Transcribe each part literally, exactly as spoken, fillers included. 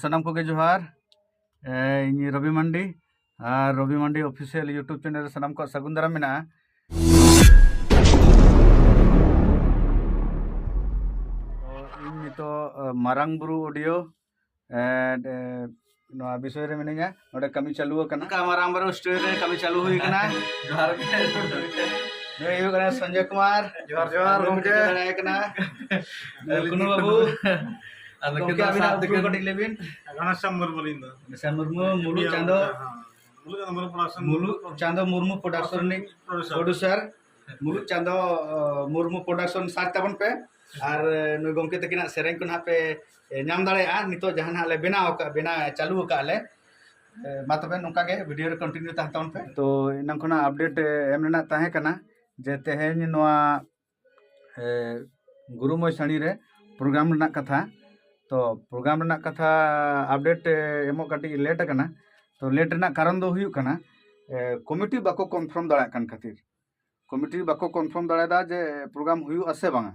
ᱥᱟᱱᱟᱢ ᱠᱚᱜᱮ ᱡᱚᱦᱟᱨ᱾ ᱮ, ᱤᱧ ᱨᱚᱵᱤ ᱢᱟᱱᱰᱤ ᱟᱨ ᱨᱚᱵᱤ ᱢᱟᱱᱰᱤ ᱚᱯᱷᱤᱥᱤᱭᱟᱞ YouTube ᱪᱮᱱᱮᱞ ᱨᱮ ᱥᱟᱱᱟᱢ ᱠᱚᱣᱟᱜ ᱥᱟᱹᱜᱩᱱ ᱫᱟᱨᱟᱢ ᱢᱮᱱᱟᱜᱼᱟ᱾ ᱛᱚ, ᱤᱧ ᱱᱤᱛᱚᱜ, ᱮ, ᱢᱟᱨᱟᱝ ᱵᱩᱨᱩ ᱚᱰᱤᱭᱳ, ᱮ, ᱮ, ᱱᱚᱣᱟ ᱵᱤᱥᱚᱭ ᱨᱮ ᱢᱤᱱᱟᱹᱧᱟ᱾ ᱱᱚᱰᱮ ᱠᱟᱹᱢᱤ ᱪᱟᱹᱞᱩ ᱟᱠᱟᱱᱟ᱾ ᱚᱱᱠᱟ ᱢᱟᱨᱟᱝ ᱵᱩᱨᱩ ᱥᱴᱩᱰᱤᱭᱳ ᱨᱮ ᱠᱟᱹᱢᱤ ᱪᱟᱹᱞᱩ ᱦᱩᱭ ᱟᱠᱟᱱᱟ᱾ ᱡᱚᱦᱟᱨ ᱜᱮ᱾ ᱱᱩᱭ ᱦᱩᱭᱩᱜ ᱠᱟᱱᱟ ᱥᱚᱧᱡᱚᱭ ᱠᱩᱢᱟᱨ᱾ ᱡᱚᱦᱟᱨ, ᱡᱚᱦᱟᱨ, ᱱᱩᱭ ᱜᱚᱢᱠᱮ᱾ ᱴᱷᱤᱠᱟᱹ ᱫᱟᱲᱮᱭᱟᱭ ᱠᱟᱱᱟ᱾ ᱟᱹᱞᱤᱧ ᱜᱚᱢᱠᱮ, ᱫᱚ ᱟᱹᱵᱤᱱᱟᱜ ᱥᱟᱶᱛᱮ ᱩᱯᱨᱩᱢ ᱠᱟᱹᱴᱤᱡ ᱠᱟᱹᱴᱤᱡ ᱞᱟᱹᱭ ᱵᱤᱱ᱾ ᱜᱷᱟᱱᱟᱥᱭᱟᱢ ᱢᱩᱨᱢᱩ ᱞᱤᱧ ᱫᱚ᱾ ᱜᱷᱟᱱᱥᱭᱟᱢ ᱢᱩᱨᱢᱩ, ᱢᱩᱞᱩ ᱦᱮᱸ, ᱪᱟᱸᱫᱚ, ᱦᱮᱸ, ᱦᱮᱸ᱾ ᱢᱩᱞᱩ ᱪᱟᱸᱫᱚ ᱢᱩᱨᱢᱩ ᱯᱨᱚᱰᱟᱠᱥᱚᱱ ᱨᱤᱱᱤᱡ ᱯᱨᱚᱰᱩᱥᱟᱨ᱾ ᱯᱨᱚᱰᱩᱥᱟᱨ, ᱢᱩᱞᱩ ᱪᱟᱸᱫᱚ, ᱚ, ᱢᱩᱨᱢᱩ ᱯᱨᱚᱰᱟᱠᱥᱚᱱ ᱥᱟᱨᱪ ᱛᱟᱵᱚᱱ ᱯᱮ᱾ ᱟᱨ, ᱮ, ᱱᱩᱭ ᱜᱚᱢᱠᱮ ᱛᱟᱹᱠᱤᱱᱟᱜ ᱥᱮᱨᱮᱧ ᱠᱚ ᱱᱟᱦᱟᱜ ᱯᱮ, ᱮ, ᱧᱟᱢ ᱫᱟᱲᱮᱭᱟᱜᱼᱟ᱾ ᱱᱤᱛᱚᱜ ᱡᱟᱦᱟᱸ ᱱᱟᱦᱟᱜ ᱞᱮ ᱵᱮᱱᱟᱣ ᱟᱠᱟᱫ, ᱵᱮᱱᱟᱣ ᱪᱟᱹᱞᱩ ᱟᱠᱟᱫ ᱞᱮ᱾ ᱮ, ᱢᱟ ᱛᱚᱵᱮ ᱱᱚᱝᱠᱟ ᱜᱮ ᱵᱷᱤᱰᱤᱭᱳ ᱨᱮ ᱠᱚᱱᱴᱤᱱᱤᱭᱩ ᱛᱟᱦᱮᱱ ᱛᱟᱵᱚᱱ ᱯᱮ᱾ ᱛᱚ, ᱮᱱᱟᱝ ᱠᱷᱚᱱᱟᱜ ᱟᱯᱰᱮᱴ, ᱮ, ᱮᱢ ᱨᱮᱱᱟᱜ ᱛᱟᱦᱮᱸ ᱠᱟᱱᱟ ᱡᱮ ᱛᱮᱦᱮᱧ ᱱᱚᱣᱟ, ᱮ, ᱜᱩᱨᱩ ᱢᱚᱭᱥᱟᱬᱤ ᱨᱮ ᱯᱨᱳᱜᱨᱟᱢ ᱨᱮᱱᱟᱜ ᱠᱟᱛᱷᱟ᱾ ᱛᱚ, ᱯᱨᱳᱜᱨᱟᱢ ᱨᱮᱱᱟᱜ ᱠᱟᱛᱷᱟ ᱟᱯᱰᱮᱴ, ᱮ, ᱮᱢᱚᱜ ᱠᱟᱹᱴᱤᱡ ᱞᱮᱴ ᱟᱠᱟᱱᱟ᱾ ᱛᱚ, ᱞᱮᱴ ᱨᱮᱱᱟᱜ ᱠᱟᱨᱚᱱ ᱫᱚ ᱦᱩᱭᱩᱜ ᱠᱟᱱᱟ, ᱮ, ᱠᱚᱢᱤᱴᱤ ᱵᱟᱠᱚ ᱠᱚᱱᱯᱷᱟᱨᱢ ᱫᱟᱲᱮᱭᱟᱜ ᱠᱟᱱ ᱠᱷᱟᱹᱛᱤᱨ᱾ ᱠᱚᱢᱤᱴᱤ ᱵᱟᱠᱚ ᱠᱚᱱᱯᱷᱟᱨᱢ ᱫᱟᱲᱮᱭᱟᱫᱟ ᱡᱮ ᱯᱨᱳᱜᱨᱟᱢ ᱦᱩᱭᱩᱜᱼᱟ ᱥᱮ ᱵᱟᱝᱟ᱾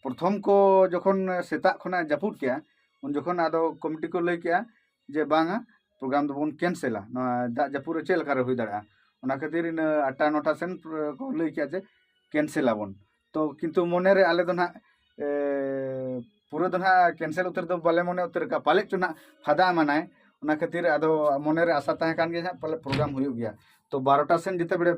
ᱯᱨᱚᱛᱷᱚᱢ ᱠᱚ ᱡᱚᱠᱷᱚᱱ ᱥᱮᱛᱟᱜ ᱠᱷᱚᱱᱟᱜ ᱡᱟᱹᱯᱩᱫ ᱠᱮᱜᱼᱟ, ᱩᱱ ᱡᱚᱠᱷᱚᱱ ᱟᱫᱚ ᱠᱚᱢᱤᱴᱤ ᱠᱚ ᱞᱟᱹᱭ ᱠᱮᱜᱼᱟ ᱡᱮ ᱵᱟᱝᱟ, ᱯᱨᱳᱜᱨᱟᱢ ᱫᱚᱵᱚᱱ ᱠᱮᱱᱥᱮᱞᱟ, ᱱᱚᱣᱟ ᱫᱟᱜ ᱡᱟᱹᱯᱩᱫ ᱨᱮ ᱪᱮᱫ ᱞᱮᱠᱟᱨᱮ ᱦᱩᱭ ᱫᱟᱲᱮᱭᱟᱜᱼᱟ᱾ ᱚᱱᱟ ᱠᱷᱟᱹᱛᱤᱨ ᱤᱱᱟᱹ ᱟᱴᱴᱟ ᱱᱚᱴᱟ ᱥᱮᱱ ᱠᱚ ᱞᱟᱹᱭ ᱠᱮᱜᱼᱟ ᱡᱮ ᱠᱮᱱᱥᱮᱞ ᱟᱵᱚᱱ᱾ ᱛᱚ ᱠᱤᱱᱛᱩ ᱢᱚᱱᱮᱨᱮ ᱟᱞᱮ ᱫᱚ ᱱᱟᱦᱟᱜ, ᱮ, ᱯᱩᱨᱟᱹ ᱫᱚ ᱱᱟᱦᱟᱜ ᱠᱮᱱᱥᱮᱞ ᱩᱛᱟᱹᱨ ᱫᱚ ᱵᱟᱞᱮ ᱢᱚᱱᱮ ᱩᱛᱟᱹᱨ ᱠᱟᱜᱼᱟ, ᱯᱟᱞᱮᱫ ᱪᱚ ᱱᱟᱦᱟᱜ ᱯᱷᱟᱫᱟ ᱮᱢᱟᱱᱟᱭ᱾ ᱚᱱᱟ ᱠᱷᱟᱹᱛᱤᱨ ᱟᱫᱚ ᱢᱚᱱᱮᱨᱮ ᱟᱥᱟ ᱛᱟᱦᱮᱸ ᱠᱟᱱ ᱜᱮᱭᱟ ᱱᱟᱦᱟᱜ ᱯᱟᱞᱮ ᱯᱨᱳᱜᱨᱟᱢ ᱦᱩᱭᱩᱜ ᱜᱮᱭᱟ᱾ ᱛᱚ ᱵᱟᱨᱚᱴᱟ ᱥᱮᱱ ᱡᱮᱛᱮ ᱵᱮᱲᱮ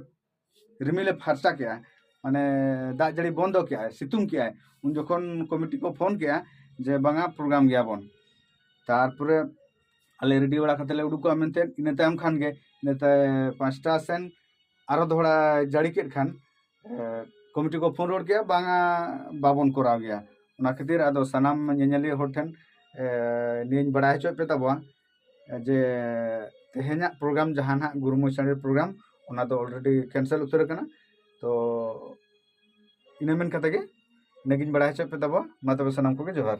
ᱨᱤᱢᱤᱞᱮ ᱯᱷᱟᱨᱪᱟ ᱠᱮᱜᱼᱟ, ᱢᱟᱱᱮ ᱫᱟᱜ ᱡᱟᱹᱲᱤ ᱵᱚᱱᱫᱚ ᱠᱮᱜᱼᱟᱭ, ᱥᱤᱛᱩᱝ ᱠᱮᱜᱼᱟᱭ, ᱩᱱ ᱡᱚᱠᱷᱚᱱ ᱠᱚᱢᱤᱴᱤ ᱠᱚ ᱯᱷᱳᱱ ᱠᱮᱜᱼᱟ ᱡᱮ ᱵᱟᱝᱟ, ᱯᱨᱳᱜᱨᱟᱢ ᱜᱮᱭᱟᱵᱚᱱ᱾ ᱛᱟᱨᱯᱚᱨᱮ ᱟᱞᱮ ᱨᱮᱰᱤ ᱵᱟᱲᱟ ᱠᱟᱛᱮ ᱞᱮ ᱩᱰᱩᱠᱚᱜᱼᱟ ᱢᱮᱱᱛᱮ᱾ ᱤᱱᱟᱹ ᱛᱟᱭᱚᱢ ᱠᱷᱟᱱ ᱜᱮ, ᱤᱱᱟᱹ ᱛᱟᱭ-, ᱯᱟᱸᱪᱴᱟ ᱥᱮᱱ ᱟᱨᱚ ᱫᱚᱦᱲᱟ ᱡᱟᱹᱲᱤ ᱠᱮᱫ ᱠᱷᱟᱱ, ᱮ, ᱠᱚᱢᱤᱴᱤ ᱠᱚ ᱯᱷᱳᱱ ᱨᱩᱣᱟᱹᱲ ᱠᱮᱜᱼᱟ, ᱵᱟᱝᱟ, ᱵᱟᱵᱚᱱ ᱠᱚᱨᱟᱣ ᱜᱮᱭᱟ᱾ ᱚᱱᱟ ᱠᱷᱟᱹᱛᱤᱨ ᱟᱫᱚ ᱥᱟᱱᱟᱢ ᱧᱮᱧᱮᱞᱤᱭᱟᱹ ᱦᱚᱲ ᱴᱷᱮᱱ, ᱮ, ᱱᱤᱭᱟᱹᱧ ᱵᱟᱲᱟᱭ ᱦᱚᱪᱚᱭᱮᱫ ᱯᱮ ᱛᱟᱵᱚᱣᱟ ᱡᱮ ᱛᱮᱦᱮᱧᱟᱜ ᱯᱨᱳᱜᱨᱟᱢ ᱡᱟᱦᱟᱸ ᱱᱟᱦᱟᱜ ᱜᱩᱨᱩ ᱢᱚᱭᱥᱟᱬᱤ ᱯᱨᱳᱜᱨᱟᱢ, ᱚᱱᱟ ᱫᱚ ᱚᱞᱨᱮᱰᱤ ᱠᱮᱱᱥᱮᱞ ᱩᱛᱟᱹᱨ ᱟᱠᱟᱱᱟ᱾ ᱛᱚ ᱤᱱᱟᱹ ᱢᱮᱱ ᱠᱟᱛᱮ ᱜᱮ ᱤᱱᱟᱹᱜᱤᱧ ᱵᱟᱲᱟᱭ ᱦᱚᱪᱚᱭᱮᱫ ᱯᱮ ᱛᱟᱵᱚᱣᱟ᱾ ᱢᱟ ᱛᱚᱵᱮ ᱥᱟᱱᱟᱢ ᱠᱚᱜᱮ ᱡᱚᱦᱟᱨ᱾